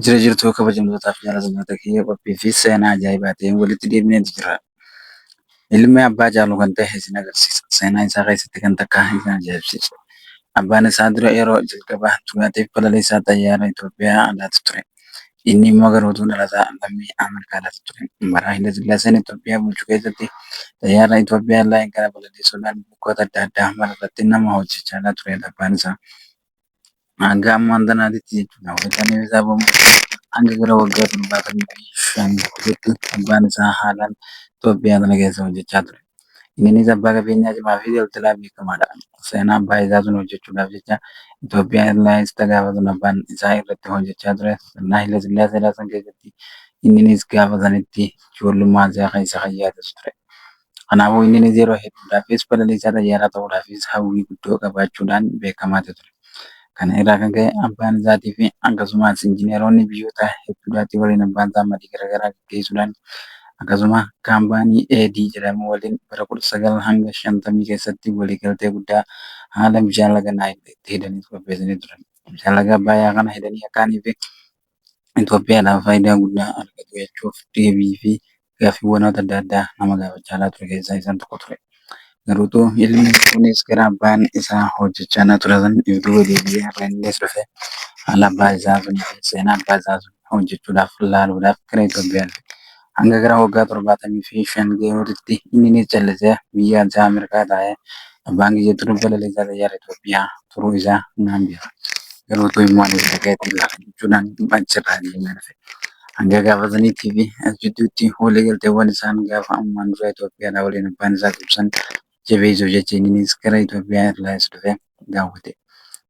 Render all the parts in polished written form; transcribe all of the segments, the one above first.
Jira jirtuu kabajamtootaa fi jaallatamtoota kiyya qophii fi seenaa ajaa'ibaa ta'een walitti deebineetu jira. Ilmi abbaa caalu kan ta'e isin agarsiisa. Seenaa isaa keessatti kan takka isin ajaa'ibsiisu. Abbaan isaa dura yeroo jalqabaa duraatiif balaliisaa xayyaara Itoophiyaa alaatu ture. Inni immoo garuu dhalataa lammii Ameerikaadhaatu ture. Bara Haayile Sillaaseen Itoophiyaa bulchu keessatti xayyaara Itoophiyaa Airlines kana balaliisuudhaan bakkoota adda addaa irratti nama hojjechaa turedha abbaan isaa. Hanga ammaan tanaatitti jechuudha. Wayita isaa hanga gara waggaa 75tti abbaan isaa haalaan Itoophiyaa kana keessa hojjechaa ture. Innis abbaa qabeenyaa cimaa fi daldalaa beekamaadha. Seenaa abbaa isaa sun hojjechuudhaaf jecha Itoophiyaa Airlines gaafa sun abbaan isaa irratti hojjechaa ture. Sirna Haayile Sillaaseedhaa san keessatti innis gaafa sanitti ijoollummaa isaa keessa kan yaadatu ture. Kanaafuu innis yeroo hedduudhaafis balaliisaa xayyaaraa ta'uudhaafis hawwii guddoo qabaachuudhaan beekamaa ture. Kana irraa kan ka'e abbaan isaatii fi akkasumas injiinaroonni biyyoota hedduudhaatii waliin abbaan isaa marii garaagaraa gaggeessuudhaan akkasuma kaampaanii AD jedhamu waliin bara 1950 keessatti waliigaltee guddaa haala bishaan laga Naayil itti hidhanii qopheessanii turan. Bishaan laga Abbayyaa kana hidhanii akkaanii fi Itoophiyaadhaaf faayidaa guddaa argatu jechuuf deebii fi gaaffiiwwan adda addaa nama gaafachaa ture keessaa isaan tokko ture. Garuutuu ilmi kunis gara abbaan isaa hojjechaa ture san if duuba deebi'ee har'a innis dhufe haala abbaa isaa sun seenaa abbaa isaa sun hojjechuudhaaf laaluudhaaf gara Itoophiyaa dhufe. Hanga gara waggaa 75 gahuutti innis callisee biyya isaa Ameerikaa taa'ee abbaan kiyya ture balaliisaa xayyaara Itoophiyaa turuu isaa naan beeka. Garuutuu immoo ani dhaqeetti ilaala jechuudhaan achirraa deemee dhufe. Hanga gaafa saniitii fi as jidduutti waliigalteewwan isaan gaafa ammaan dura Itoophiyaadhaa waliin abbaan isaa qabsan jabeessuuf jecha innis gara Itoophiyaa Airlines dhufee daawwate.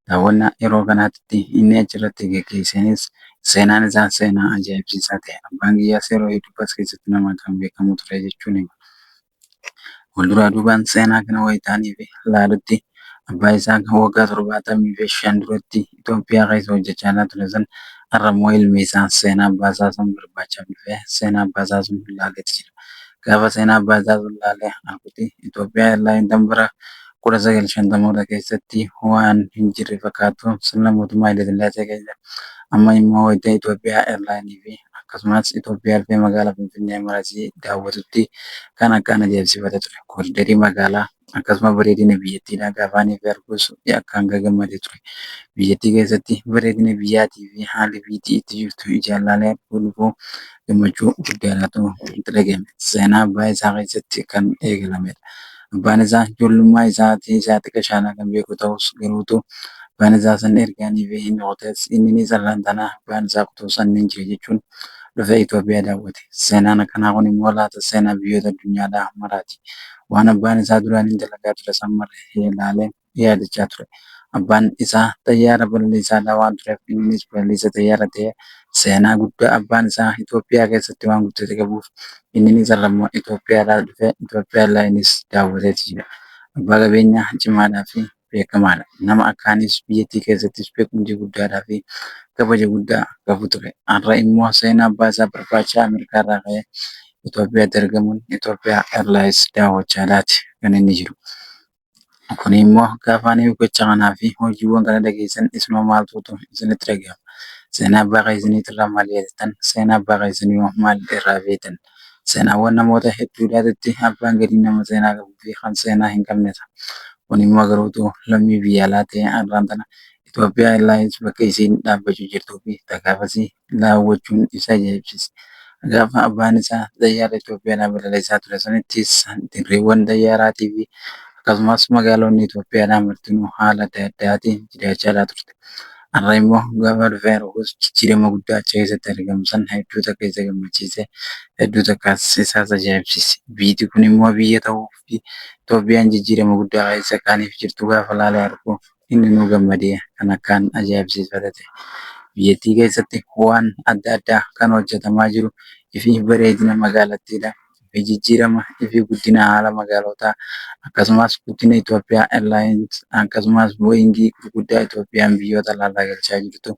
Daawwannaa yeroo kanaatti inni achirratti gaggeessenis seenaan isaa seenaa ajaa'ibsiisaa ta'e. Abbaan kiyyaas yeroo hedduu as keessatti nama kan beekamu ture jechuun hima. Walduraa duubaan seenaa kana wayitaanii fi laalutti abbaa isaa kan waggaa 75 duratti Itoophiyaa keessa hojjechaa ture san har'a immoo ilmi isaa seenaa abbaa isaa san barbaachaaf dhufee seenaa abbaa isaa sun laaleeti jira. Gaafa seenaa abbaa isaa sun laalee argutti Itoophiyaa Airlines tan bara 1950moota keessatti waan hin jirre fakkaatu sirna mootummaa Haayile Sillaasee keessa amma immoo wayita Itoophiyaa Airlines fi akkasumas Itoophiyaa dhufee magaalaa Finfinnee marasii daawwatutti kan akkaan ajaa'ibsiifate ture. Koriidarii magaalaa akkasuma bareedina biyyattiidhaa gaafa fi arguus akkaan gammadee ture. Biyyattii keessatti bareedina biyyaatii fi haalli biyyattii itti jirtu ijaan ilaalee arguu gammachuu guddaadhaatu itti dhagahame. Seenaa abbaa isaa keessatti kan eegalamedha. Abbaan isaa ijoollummaa isaatii isaa xiqqashaadhaa kan beeku ta'us garuutu abbaan isaa san ergaanii fi hin qotes inninis har'aan tana abbaan isaa qotuu san hin jira jechuun dhufee Itoophiyaa daawwate. Seenaan akkanaa kun immoo laata seenaa biyyoota addunyaadhaa maraati. Waan abbaan isaa duraan dalagaa ture san mara ilaalee yaadachaa ture. Abbaan isaa xayyaara balaliisaadhaa waan tureef innis balaliisa xayyaara ta'ee seenaa guddaa abbaan isaa Itoophiyaa keessatti waan guddate qabuuf innis har'a immoo Itoophiyaadhaa dhufee Itoophiyaa Airlines daawwateeti jira. Abbaa qabeenyaa cimaadhaa fi beekamaadha. Nama akkaanis biyyattii keessattis beekumtii guddaadhaa fi kabaja guddaa qabu ture. Har'a immoo seenaa abbaa isaa barbaacha Ameerikaa irraa ka'ee Itoophiyaatti argamuun Itoophiyaa Airlines daawwachaadhaati kan inni jiru. Kun immoo gaafa ani gocha kanaa fi hojiiwwan kana dhageessan isinoo maaltu isinitti dhagahama? Seenaa abbaa keessaniitirraa maal yaadattan? Seenaa abbaa keessanii hoo maal irraa beektan? Seenaawwan namoota hedduudhaatitti abbaan gadii nama seenaa qabuu fi kan seenaa hin qabnedha. Kun immoo garuutu lammii biyya alaa ta'ee har'aan tana Itoophiyaa Airlines bakka isiin dhaabbachuu jirtuu fi gaafasii daawwachuun isa ajaa'ibsiise. Gaafa abbaan isaa xayyaara Itoophiyaadhaa balaliisaa ture sanittis dirreewwan xayyaaraatii fi akkasumas magaalonni Itoophiyaadhaa martinuu haala adda addaatiin jiraachaa turte. Har'a immoo gaafa dhufee arguus jijjiirama guddaa achi keessatti argamu san hedduu takka isa gammachiise, hedduu takkas isaas ajaa'ibsiise. Biyyi kun immoo biyya ta'uu fi Itoophiyaan jijjiirama guddaa keessa kaaniif jirtu gaafa laalee argu inni nu gammadee kan akkaan ajaa'ibsiifate ta'e. Biyyattii keessatti waan adda addaa kan hojjetamaa jiru fi bareedina magaalattiidha. Fi jijjiirama fi guddina haala magaalotaa akkasumas guddina Itoophiyaa Airlines akkasumas Boeingii gurguddaa Itoophiyaan biyyoota alaa galchaa jirtu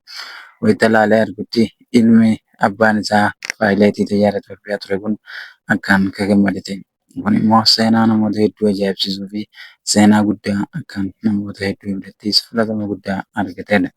wayita laalee argutti ilmi abbaan isaa paayileetii xayyaara Itoophiyaa ture kun akkaan ka gammade ta'e. Kun immoo seenaa namoota hedduu ajaa'ibsiisuu fi seenaa guddaa akkaan namoota hedduu birattis fudhatama guddaa argatedha.